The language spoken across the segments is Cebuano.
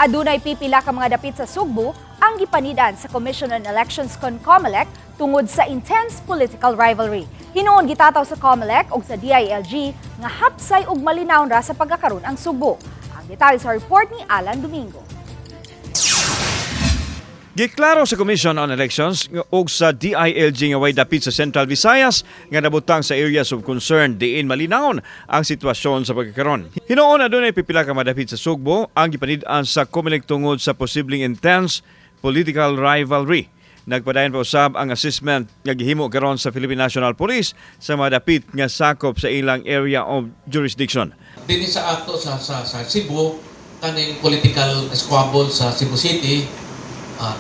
Adunay pipila ka mga dapit sa Sugbo ang gipanid-an sa Commission on Elections kon COMELEC tungod sa intense political rivalry. Hinuon gitataw sa COMELEC ug sa DILG nga hapsay ug malinawon ra sa pagkakaron ang Sugbo. Ang detalye sa report ni Alan Domingo. Giklaro sa Commission on Elections ug sa DILG nga way dapit sa Central Visayas nga nabutang sa areas of concern diin malinawon ang sitwasyon sa pagkakaron. Hinuon adunay pipila ka madapit sa Sugbo ang gipanid-an sa COMELEC tungod sa posibleng intense political rivalry. Nagpadayon pa usab ang assessment nga gihimo karon sa Philippine National Police sa mga dapit nga sakop sa ilang area of jurisdiction. Dinhi sa ato sa Cebu, kaning political squabble sa Cebu City,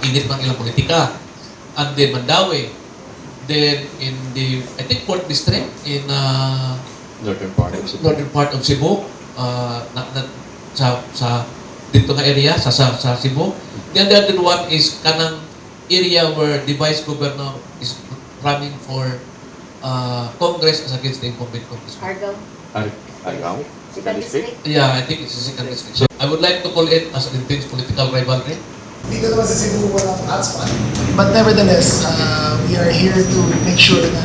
init man ilang politika. And then Mandaue, then in the, I think, fourth district in northern part of Cebu. Northern part of Cebu, na, sa dito nga area sa Cebu. Then the other one is kanang area where the vice governor is running for Congress as against the incumbent congressman. Argao. Argao? Second district? Yeah, I think it's the second district. So I would like to call it as an intense political rivalry. Dito naman sa Cebu, walang hotspot. But nevertheless, we are here to make sure na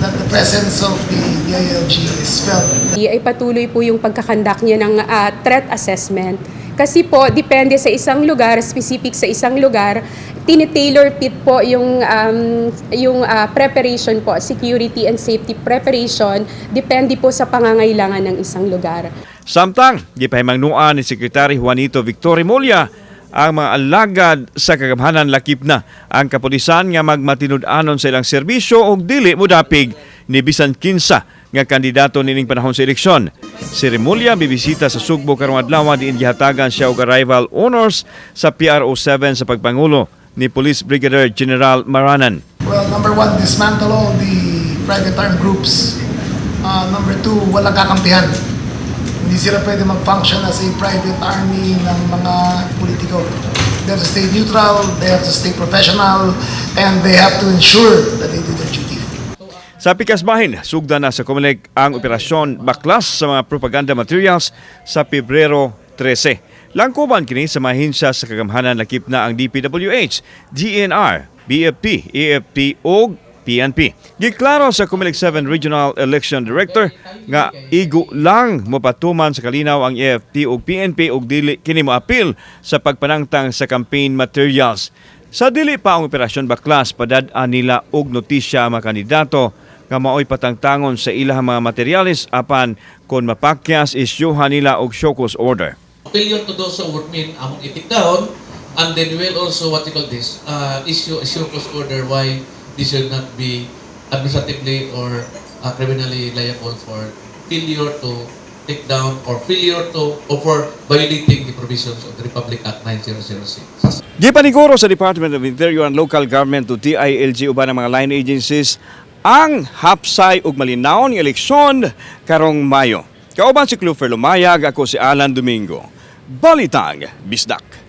that the presence of the DILG is felt. Ay patuloy po yung pagka-conduct niya ng threat assessment. Kasi po, depende sa isang lugar, specific sa isang lugar, tinitailor fit po yung preparation po, security and safety preparation, depende po sa pangangailangan ng isang lugar. Samtang, gipahimangnuan ni Secretary Juanito Victor Remulla ang mga alagad sa kagamhanan, lakip na ang kapulisan, nga magmatinud-anon sa ilang serbisyo ug dili modapig ni bisan kinsa nga kandidato nining panahon sa eleksyon. Si Remulla bibisita sa Sugbo karong adlaw diin gihatagan siya og arrival honors sa PRO 7 sa pagpangulo ni Police Brigadier General Maranan. Well, number one, dismantle all the private armed groups. Number two, walang kakampihan. Hindi sila pwede mag-function as a private army ng mga politiko. They have to stay neutral, they have to stay professional, and they have to ensure that they do their duty. Sa pikas bahin, sugdan na sa COMELEC ang operasyon Baklas sa mga propaganda materials sa Pebrero 13. Langkoban kini sa mga sa kagamhanan, lakip na ang DPWH, DENR, BFP, AFP ug PNP. Giklaro sa COMELEC 7 Regional Election Director nga igo lang mopatuman sa kalinaw ang AFP ug PNP ug dili kini moapil sa pagpanangtang sa campaign materials. Sa dili pa ang operasyon Baklas, padad-an nila og notisya ang mga kandidato nga maoy patangtangon sa ilahang mga materyales, apan kon mapakyas, isyuhan nila og show cause order. Failure to do so would mean among i-take down and then we will also, what you call this, issue a show cause order why they should not be administratively or criminally liable for failure to take down or failure to or for violating the provisions of the Republic Act 9006. Gipaniguro sa Department of Interior and Local Government o DILG uban ang mga line agencies ang hapsay ug malinawon nga eleksyon karong Mayo. Kauban si Clufer Lumayag, ako si Alan Domingo. Balitang Bisdak.